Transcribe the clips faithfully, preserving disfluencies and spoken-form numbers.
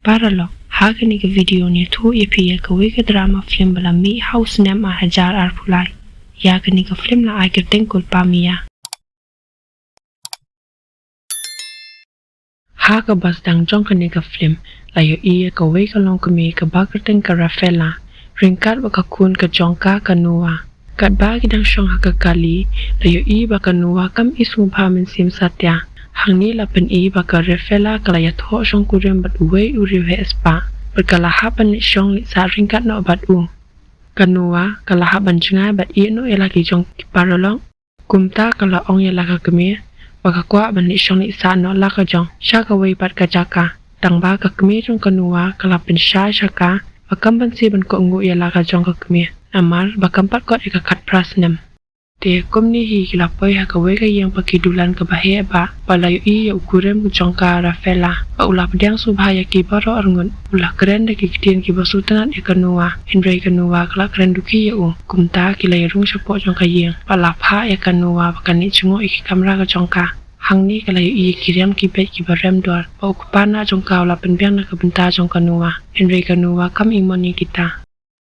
Paralok, ha kane ka video ngan ïathuh ïa phi ïa kawei ka drama film ba la mih ha u snem ar hajar arphew lai. Ïa kane ka film la ai kyrteng Culpa Mía. Ha kaba sdang jong kane ka film, la ïohi ïa kawei ka longkmie kaba kyrteng ka Rafaela, ryngkat bad ka khun ka jong ka, ka Noa. Katba ki dang shong ha ka kali, la ïohi ba ka Noa kam i sngewbha mynsiem satia. Hangne la pyni ba ka Rafaela ka la ïathoh shongkurim bad uwei u riewheh spah, bad ka la hap ban leit shong leit sah ryngkat noh bad u. Ka Noa ka la hap ban jngai bad ïeh noh ïa la ki jong ki paralok. Kumta ka la ong ïa la ka kmie ba ka kwah ban leit shong leit sah noh la ka jong sha kawei pat ka jaka. Tangba ka kmie jong ka Noa ka la pynshai sha ka ba kam banse ban kohnguh ïa la ka jong ka kmie, namar ba kam pat kot ïa ka khatphra snem. Te kumne hi ki la poi ha kawei ka ïing ba ki dulan kaba heh bha, ba la ïohi ïa u kurim jong ka Rafaela, ba u la pdiang sngewbha ïa ki baroh arngut. U la kren da ki ktien kiba sngewtynnat ïa ka Noa, hynrei ka Noa ka la kren dukhi ïa u. Kumta ki la ïarung shapoh jong ka ïing, ba la phah ïa ka Noa ba kan leit jngoh ïa ki kamra ka jong ka. Hangne ka la ïohi ïa ki rem ki beit kiba rem dor, ba u kpa nah jong ka u la pynbiang na ka bynta jong ka Noa, hynrei ka Noa kam i mon ïa kita.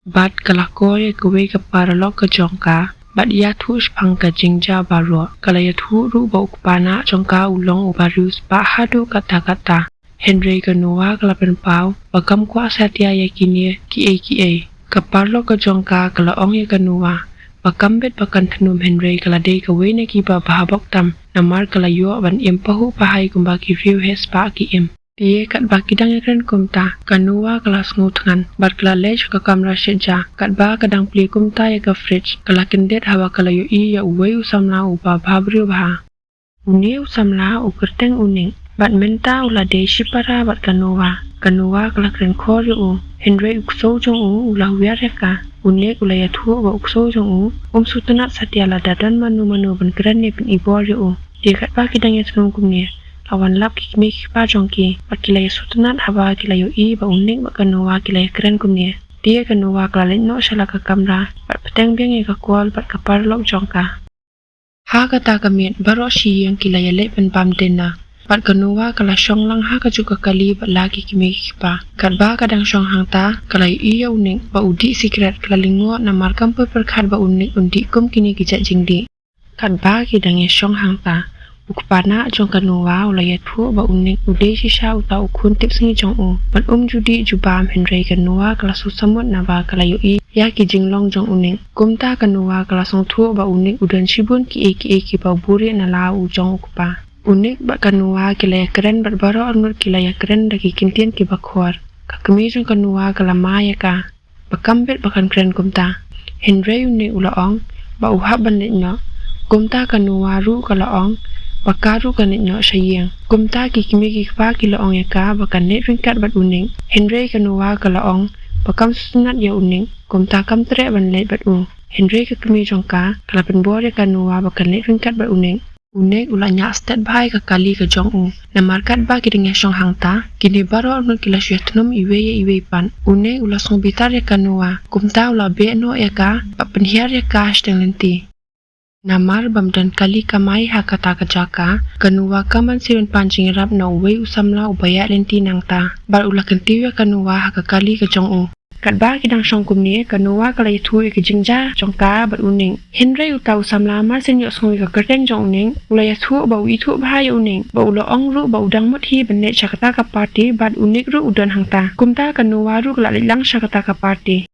Bad ka la call ïa kawei ka paralok ka jong ka, bad ïathuh shaphang ka jingjia baroh. Ka la ïathuh ruh ba u kpa nah jong ka u long uba riewspah haduh katta katta. Hynrei ka Noa ka la pynpaw ba kam kwah satia ïa kine kiei kiei. Ka paralok ka jong ka ka la ong ïa ka Noa ba kam bit ba kan thnum, hynrei ka la dei kawei na kiba bhabok tam, namar ka la ïoh ban im pahuh pahai kumba ki riewheh spah ki im. Te katba ki dang ïakren kumta, ka Noa ka la sngew thngan bad ka la leit sha ka kamra shet ja. Katba ka dang plie kumta ïa ka fridge, ka la kyndit haba ka la ïohi ïa uwei u samla uba bhabriew bha. Une u samla u kyrteng u Nick, bad mynta u la dei shipara bad ka Noa. Ka Noa ka la kren khor ïa u, hynrei u ksew jong u u la wiar ïa ka. U Nick u la ïathuh ba u ksew jong u um sngewtynnat satia lada don mano mano ban kren ne pynibor ïa u. Te katba ki dang ïasngewthuh kumne, la wan lap ki kmie ki kpa jong ki, bad ki la ïasngewtynnat haba ki la ïohi ba u Nick bad ka Noa ki la ïakren kumne. Te ka Noa ka la leit noh sha la ka kamra bad bteng biang ïa ka call bad ka paralok jong ka. Ha kata ka miet baroh shi ïing ki la ïaleit ban bam dinner, bad ka Noa ka la shong lang ha kajuh ka kali bad la ki kmie ki kpa. Katba ka dang shong hangta, ka la ïohi ïa u Nick ba u dih sikret. Ka la lyngngoh namar kam pyrkhat ba u Nick un dih kum kine ki jait jingdih. Katba ki dang ïashong hangta, u kpa nah jong ka Noa u la ïathuh ba u Nick u dei shisha uta u khun tipsngi jong u, bad um ju dih ju bam. Hynrei ka Noa ka la sngewsamut naba ka la ïohi ïa ki jinglong jong u Nick. Kumta ka Noa ka la sngewthuh ba u Nick u don shibun kiei kiei kiba u buhrieh na la u jong u kpa. U Nick bad ka Noa ki la ïakren bad baroh arngut ki la ïakren da ki kyntien kiba khor. Ka kmie jong ka Noa ka la mai ïa ka ba kam bit ba kan kren kumta. Hynrei u Nick u la ong ba u hap ban leit noh. Kumta ka Noa ruh ka la ong ba ka ruh kan leit noh sha ïing. Kumta ki kmie ki kpa ki la ong ïa ka ba kan leit ryngkat bad u Nick. Hynrei ka Noa ka la ong ba kam sngewtynnat ïa u Nick, kumta kam treh ban leit bad u. Hynrei ka kmie jong ka ka la pynbor ïa ka Noa ba kan leit ryngkat bad u Nick. U Nick u la ñiah stet bha ïa ka kali ka jong u. Namar katba ki dang ïashong hangta, kine baroh arngut ki la shu ïathnum iwei ïa iwei pat. U Nick u la sngewbitar ïa ka Noa, kumta u la beh noh ïa ka bad pynhiar ïa ka shateng lynti. Namar bym don kali kamai ha kata ka jaka, ka Noa kam banse ban pan jingïarap na uwei u samla uba ïaid lynti nangta. Bad u la kyntiew ïa ka Noa ha ka kali ka jong u. Katba ki dang shong kumne, ka Noa ka la ïathuh ïa ki jingjia jong ka bad u Nick. Hynrei uta u samla mar shen ïohsngew ïa ka kyrteng jong u Nick, u la ïathuh ba u ithuh bha ïa u Nick, ba u la ong ruh ba u dang mut hi ban leit sha kata ka party bad u Nick ruh u don hangta. Kumta ka Noa ruh ka la leit lang sha kata ka party.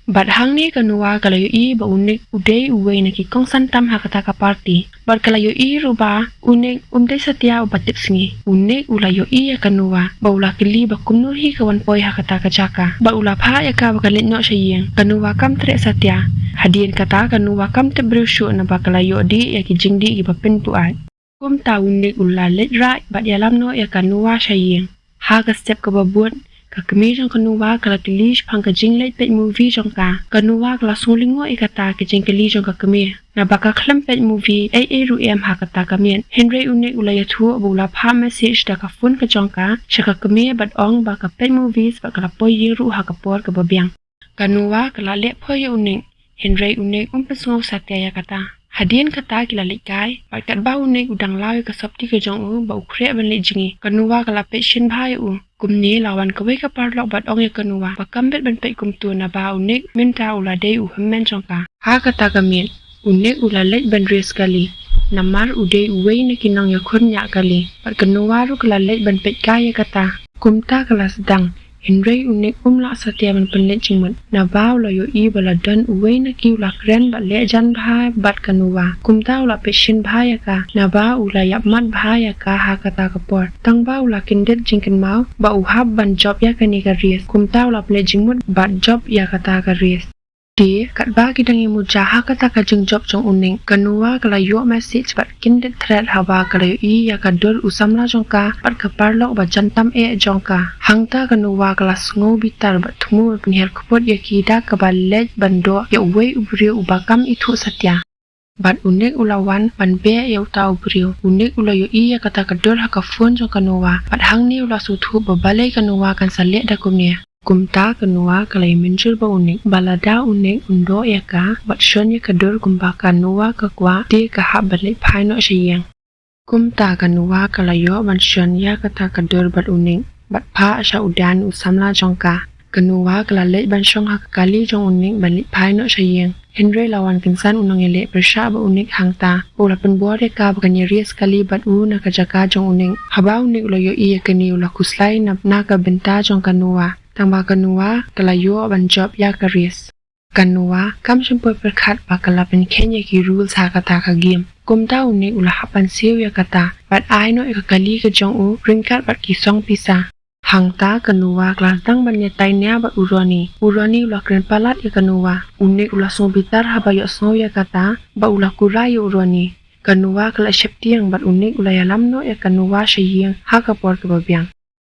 Bad hangne ka Noa ka la ïohi ba u Nick u dei uwei na ki kongsan tam ha kata ka party. Bad ka la ïohi ruh ba u Nick um dei satia uba tipsngi. U Nick u la ïohi ïa ka Noa bad u la kylli ba kumno hi ka wan poi ha kata ka jaka. Bad u la phah ïa ka ba kan leit noh sha ïing. Ka Noa kam treh satia. Hadien kata ka Noa kam tip briew shuh naba ka la ïoh dih ïa ki jingdih kiba pynduh. Kumta u Nick u la leit rah bad ïalam noh ïa ka Noa sha ïing. Ha ka step kaba bud, ka kmie jong ka Noa ka la kylli shaphang ka jingleit peit movie jong ka. Ka Noa ka la sngew lyngngoh ïa kata ka jingkylli jong ka kmie, naba ka khlem peit movie ei ei ruh em ha kata ka miet. Hynrei u Nick u la ïathuh ba u la phah message da ka phone ka jong ka sha ka kmie bad ong ba ka peit movies bad ka la poi ïing ruh ha ka por kaba biang. Ka Noa ka la leh poi ïa u Nick, hynrei u Nick um pynsngew satia ïa kata. Hadien kata ki la leit kai, bad katba u Nick u dang law ïa ka sopti ka jong u, ba u khreh ban leit jngi, ka Nova ka la peit shen bha ïa u. Kumne la wan kawei ka paralok bad ong ïa ka Nova, ba kam bit ban peit kumto naba u Nick mynta u la dei u hynmen jong ka. Ha kata ka miet, u Nick u la leit ban ris kali. Namar u dei uwei na ki nongïakhun ñiah kali. Bad ka Nova ruh ka la leit ban peit kai ïa kata. Kumta ka la sdang. Hynrei u Nick um lah satia ban pynleit jingmut. Naba u la ïohi ba la don uwei na ki u la kren bad leh jan bha bad ka Nova. Kumta u la peit shen bha ïa ka. Naba u la ïap mat bha ïa ka ha kata ka por. Tangba u la kyndit jingkynmaw ba u hap ban jop ïa kane ka ris. Kumta u la pynleit jingmut bad jop ïa kata ka ris. Te, katba ki dang ïa muja ha kata ka jingjop jong u Nick, ka Nova ka la ïoh message bad kyndit thret haba ka la ïohi ïa ka dur u samla jong ka bad ka paralok ba jan tam eh jong ka. Hangta ka Nova ka la sngew bitar bad thmu ban pynhiar kput ïa ki da kaba leit ban doh ïa uwei u briew uba kam ithuh satia. Bad u Nick u la wan ban beh ïa uta u briew. U Nick u la ïohi ïa kata ka dur ha ka phone jong ka Nova. Bad hangne u la sngewthuh ba balei ka Nova kan sa leh da kumne. Kumta ka Nova ka la ïa mynjur ba u Nick, ba lada u Nick un doh ïa ka bad shon ïa ka dur kumba ka Nova ka kwah, te ka hap ban leit phai noh sha ïing. Kumta ka Nova ka la ïoh ban shon ïa kata ka dur bad u Nick, bad phah sha u Dan u samla jong ka. Ka Nova ka la leit ban shong ha ka kali jong u Nick ban leit phai noh sha ïing. Hynrei la wan kynsan u nongïaleh pyrshah ba u Nick hangta. U la pynbor ïa ka ba kan ïa ris kali bad u na ka jaka jong u Nick. Haba u Nick u la ïohi ïa kane u la khuslai na, na ka bynta jong ka Nova. Tangba ka Nova ka la ïoh ban jop ïa ka ris. Ka Nova kam shym poi pyrkhat ba ka la pynkheiñ ïa ki rules ha kata ka game. Kumta u Nick u la hap ban siew ïa kata. Bad ai noh ïa ka kali ka jong u ryngkat bad ki song pisa. Hangta ka Nova ka la sdang ban ïatai nia bad u Ronnie. U Ronnie u la kren palat ïa ka Nova. U Nick u la sngew bitar haba ïohsngew ïa kata, bad u la kurai ïa u Ronnie. Ka Nova ka la sheptieng bad u Nick u la ïalam noh ïa ka Nova sha ïing ha ka por kaba biang.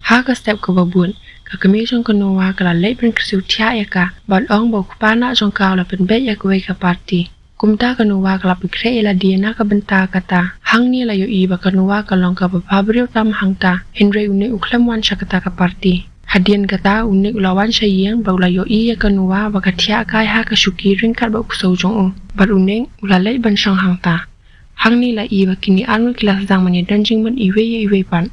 Ha ka step kaba bud, ka kmie jong ka Nova ka la leit ban kyrsiew thiah ïa ka, bad ong ba u kpa nah jong ka u la pynbeit ïa kawei ka party. Kumta ka Nova ka la pynkhreh ïa lade na ka bynta kata. Hangne la ïohi ba ka Nova ka long kaba bhabriew tam hangta. Hynrei u Nick u khlem wan sha kata ka party. Hadien kata u Nick u la wan sha ïing bad u la ïohi ïa ka Nova ba ka thiah kai ha ka shuki ryngkat bad u ksew jong u. Bad u Nick u la leit ban shong hangta. Hangne la i ba kine arngut ki la sdang ban ïadon jingmut iwei ïa iwei pat.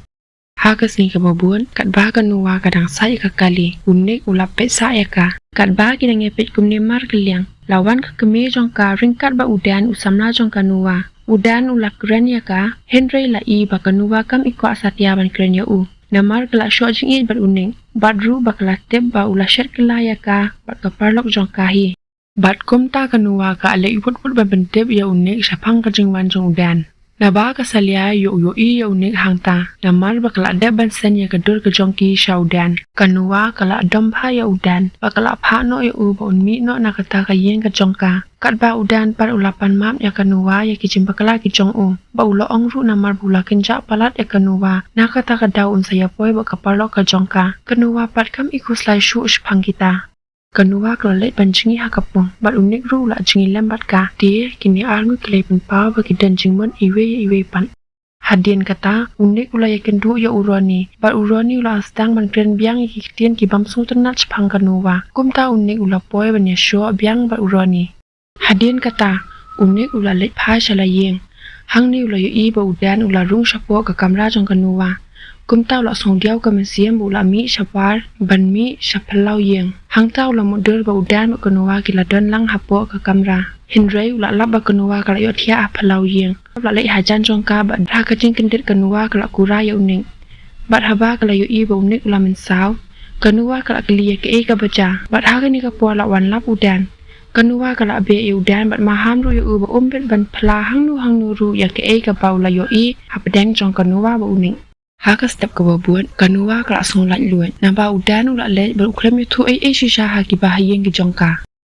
Ha ka sngi kaba bud, katba ka Nova ka dang sait ïa ka kali, u Nick u la peit sah ïa ka. Katba ki dang ïa peit kumne markylliang, la wan ka kmie jong ka ryngkat bad u Dan u samla jong ka Nova. U Dan u la kren ïa ka, hynrei la i ba ka Nova kam i kwah satia ban kren ïa u. Namar ka la shoh jingïeit bad u Nick, bad ruh ba ka la tip ba u la shet kylla ïa ka bad ka paralok jong ka hi. Bad kumta ka Nova ka leit wut wut ban pyntip ïa u Nick shaphang ka jingwan jong u Dan. Naba ka Salia ïoh ïohi ïa u Nick hangta, namar ba ka la dep ban send ïa ka dur ka jong ki sha u Dan. Ka Nova ka la dom bha ïa u Dan, ba ka la phah noh ïa u ba un mih noh na kata ka ïing ka jong ka. Katba u Dan pat u la pan map ïa ka Nova ïa ki jingbakla ki jong u, ba u la ong ruh namar ba u la kynjah palat ïa ka Nova na kata ka daw un sa ïa poi bad ka paralok ka jong ka. Ka Nova pat kam i khuslai shuh shaphang kita. Ka Nova ka la leit ban jngi ha ka pung, bad u Nick ruh u la jngi lem bad ka. Te, kine arngut ki la ïa pynpaw ba ki don jingmut iwei ïa iwei pat. Hadien kata, u Nick u la ïakynduh ïa u Ronnie, bad u Ronnie u la sdang ban kren biang ïa ki ktien ki bym sngewtynnat shaphang ka Nova. Kumta u Nick u la poi ban ïashoh biang bad u Ronnie. Hadien kata, u Nick u la leit phai sha la ïing. Hangne u la ïohi ba u Dan u la rung shapoh ka kamra jong ka Nova. Kumta u la sngewdiaw ka mynsiem ba u la mih shabar ban mih sha phyllaw ïing. Hangta u la mutdur ba u Dan bad ka Nova ki la don lang hapoh ka kamra. Hynrei u la lap ba ka Nova ka la ïohthiah ha phyllaw ïing. U la leit hajan jong ka bad ha ka jingkyndit ka Nova ka la kurai ïa u Nick. Bad haba ka la ïohi ba u Nick u la mynsaw, ka Nova ka la kylli ïa kaei kaba jia. Bad ha kane ka por la wan lap u Dan. Ka Nova ka la beh ïa u Dan bad maham ruh ïa u ba um bit ban phla hangno hangno ruh ïa kaei kaba u la ïohi hapdeng jong ka Nova bad u Nick. Ha ka step kaba bud, ka Nova ka la sngew laitluid. Naba u Dan u la leit bad u khlem ïathuh ei ei shisha ha kiba ha ïing ki jong ka.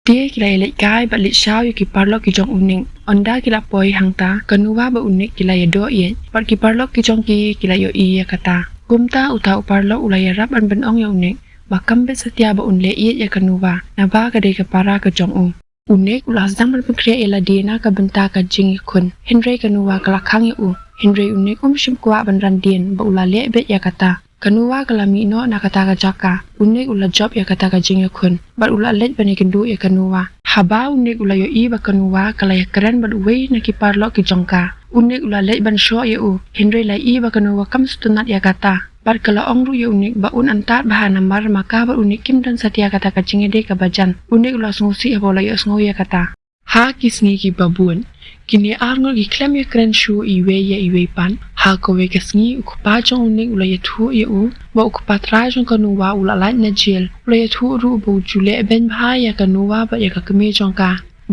Te ki la ïaleit kai bad leit shaw ïa ki paralok ki jong u Nick. Ynda ki la poi hangta, ka Nova bad u Nick ki la ïadoh ïeit. Bad ki paralok ki jong ki, ki la ïohi ïa kata. Kumta uta u paralok u la ïarap ban pynong ïa u Nick ba kam bit satia ba un leh ïeit ïa ka Nova, naba ka dei ka para ka jong u. U Nick u la sdang ban pynkhreh ïa lade na ka bynta ka jingïakhun. Hynrei ka Nova ka la khang ïa u. Hynrei u Nick um shym kwah ban ran dien ba u la leh beit ïa kata. Ka Noah ka la mih noh na kata ka jaka. U Nick u la jop ïa kata ka jingïakhun bad u la leit ban ïakynduh ïa ka Noah. Haba u Nick u la ïohi ba ka Noah ka la ïakren bad uwei na ki paralok ki jong ka, u Nick u la leit ban shoh ïa u. Hynrei la ïohi ba ka Noah kam sngewtynnat ïa kata. Bad ka la ong ruh ïa u Nick ba un antad bha namar ma ka bad u Nick kim don satia kata ka jingïadei kaba jan. U Nick u la sngewsih haba u la ïohsngew ïa kata. Ha ki sngi kiba bud, kine arngut ki khlem ïakren shuh iwei ïa iwei pat. Ha kawei ka sngi u kpa jong u Nick u la ïathuh ïa u ba u kpa trai jong ka Noah u la lait na jel. U la ïathuh ruh ba u ju leh beiñ bha ïa ka Noah bad ïa ka kmie jong ka.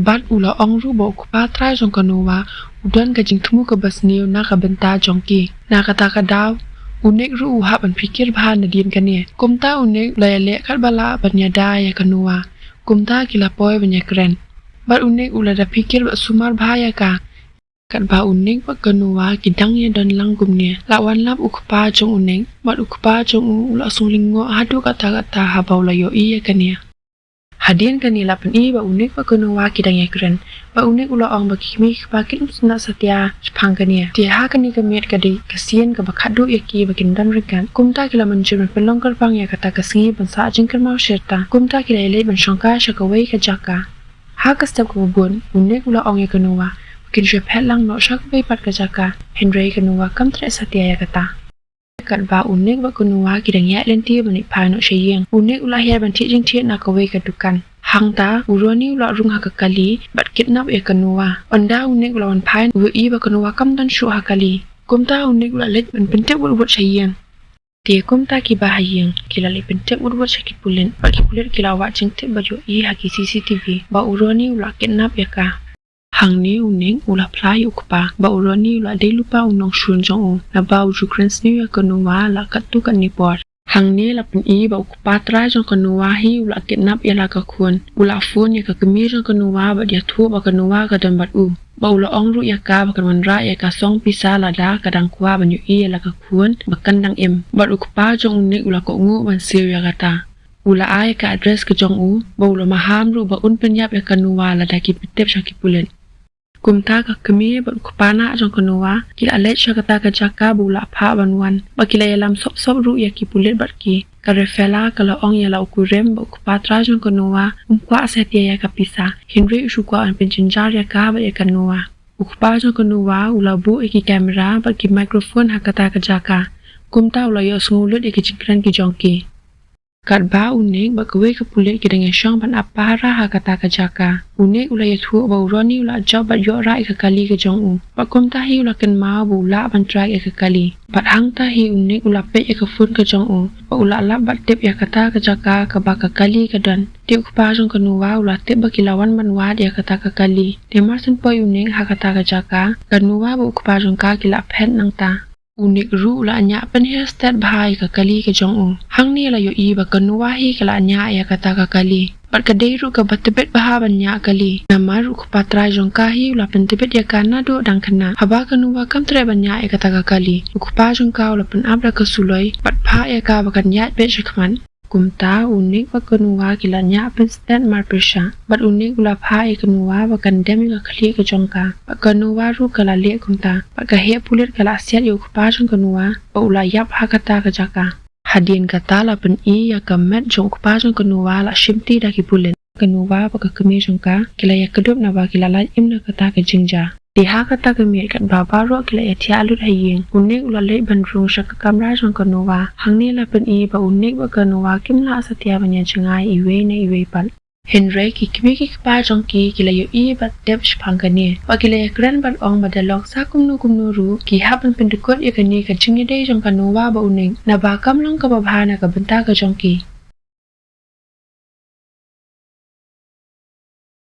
Bad u la ong ruh ba u kpa trai jong ka Noah u don ka jingthmu kaba sniew na ka bynta jong ki. Na kata ka daw, u Nick ruh u hap ban phikir bha nadien kane. Kumta u Nick u la ïaleh katba lah ban ïada ïa ka Noah. Kumta ki la poi ban ïakren. Bad u Nick u la da phikir bad sumar bha ïa ka. Katba u Nick bad ka Noah ki dang ïadon lang kumne, la wan lap u kpa jong u Nick. Bad u kpa jong u u la sngew lyngngoh haduh katta katta haba u la ïohi ïa kane. Hadien kane la pyni ba u Nick bad ka Noah ki dang ïakren. Bad u Nick u la ong ba ki kmie ki kpa kim sngewtynnat satia shaphang kane. Te ha kane ka miet ka dei ka sien kaba khatduh ïa ki ba kin don ryngkat. Kumta ki la mynjur ban pynlong kyrpang ïa kata ka sngi ban sah jingkynmaw shirta. Kumta ki la ïaleit ban shongkai sha kawei ka jaka. Ha ka step kaba bud, u Nick u la ong ïa ka Noah ba kin shu phet lang noh sha kawei pat ka jaka. Hynrei ka Noah kam treh satia ïa kata. Katba u Nick bad ka Noah ki dang ïaid lynti ban leit phai noh sha ïing, u Nick u la hiar ban thied jingthied na kawei ka dukan. Hangta u Ronnie u la rung ha ka kali bad kidnap ïa ka Noah. Ynda u Nick u la wan phai, u ïohi ba ka Noah kam don shuh ha kali. Kumta u Nick u la leit ban pyntip wut wut sha ïing. Te kumta kiba ha ïing ki la leit pyntip wut wut sha ki pulit, bad ki pulit ki la wad jingtip bad ïohi ha ki C C T V ba u Ronnie u la kidnap ïa ka. Hangne u Nick u la phla ïa u kpa ba u Ronnie u la dei lypa u nongshun jong u, naba u ju kren sniew ïa ka Noah la katto katne por. Hangne la pyni ba u kpa trai jong ka Noah hi u la kidnap ïa la ka khun. U la phone ïa ka kmie jong ka Noah bad ïathuh ba ka Noah ka don bad u. Ba u la ong ruh ïa ka ba kan wanrah ïa ka song pisa lada ka dang kwah ban ïohi ïa la ka khun ba kan dang im. Bad u kpa jong u Nick u la kohnguh ban siew ïa kata. U la ai ïa ka address ka jong u, ba u la maham ruh ba un pynïap ïa ka Noah lada ki pyntip sha ki pulit. Kumta ka kmie bad u kpa nah jong ka Noah ki la leit sha kata ka jaka ba u la phah ban wan, bad ki la ïalam sop sop ruh ïa ki pulit bad ki. Ka Rafaela ka la ong ïa la u kurim ba u kpa trai jong ka Noah um kwah satia ïa ka pisa, hynrei u shu kwah ban pynjynjar ïa ka bad ïa ka Noah. U kpa jong ka Noah u la buh ïa ki kamera bad ki microphone ha kata ka jaka. Kumta u la ïohsngew lut ïa ki jingkren ki jong ki. Katba u Nick bad kawei ka pulit ki dang ïashong ban ap pahara ha kata ka jaka, u Nick u la ïathuh ba u Ronnie u la jop bad ïoh rah ïa ka kali ka jong u. Bad kumta hi u la kynmaw ba u lah ban track ïa ka kali. Bad hangta hi u Nick u la peit ïa ka phone ka jong u, bad u la lap bad tip ïa kata ka jaka kaba ka kali ka don. Te u kpa jong ka Noah u la tip ba ki la wan ban wad ïa kata ka kali. Te mar syn poi u Nick ha kata ka jaka, ka Noah bad u kpa jong ka ki la phet nangta. U Nick ruh u la ñiah pynhiar stet bha ïa ka kali ka jong u. Hangne la ïohi ba ka Noah hi ka la ñiah ïa kata ka kali. Bad ka dei ruh kaba tbit bha ban ñiah kali. Namar u kpa trai jong ka hi u la pyntbit ïa ka naduh dang khynnah. Haba ka Noah kam treh ban ñiah ïa kata ka kali, u kpa jong ka u la pynap da ka suloi bad phah ïa ka ba kan ïaid beit shakhmat. Kumta u Nick bad ka Noah ki la ñiah pynstet marpyrshah. Bad u Nick u la phah ïa ka Noah ba kan dem ïa ka khlieh ka jong ka. Bad ka Noah ruh ka la leh kumta. Bad ka heh pulit ka la siat ïa u kpa jong ka Noah, bad u la ïap ha kata ka jaka. Hadien kata la pyni ïa ka met jong u kpa jong ka Noah la shimti da ki pulit. Ka Noah bad ka kmie jong ka ki la ïakdup naba ki la lait im na kata ka jingjia. Te ha kata ka miet katba baroh ki la ïathiah lut ha ïing, u Nick u la leit ban rung sha ka kamra jong ka Noah. Hangne la pyni ba u Nick bad ka Noah kim lah satia ban ïajngai iwei na iwei pat. Hynrei ki kmie ki kpa jong ki ki la ïohi bad tip shaphang kane. Bad ki la ïakren bad ong ba da long sa kumno kumno ruh ki hap ban pyndykut ïa kane ka jingïadei jong ka Noah bad u Nick. Naba kam long kaba bha na ka bynta ka jong ki.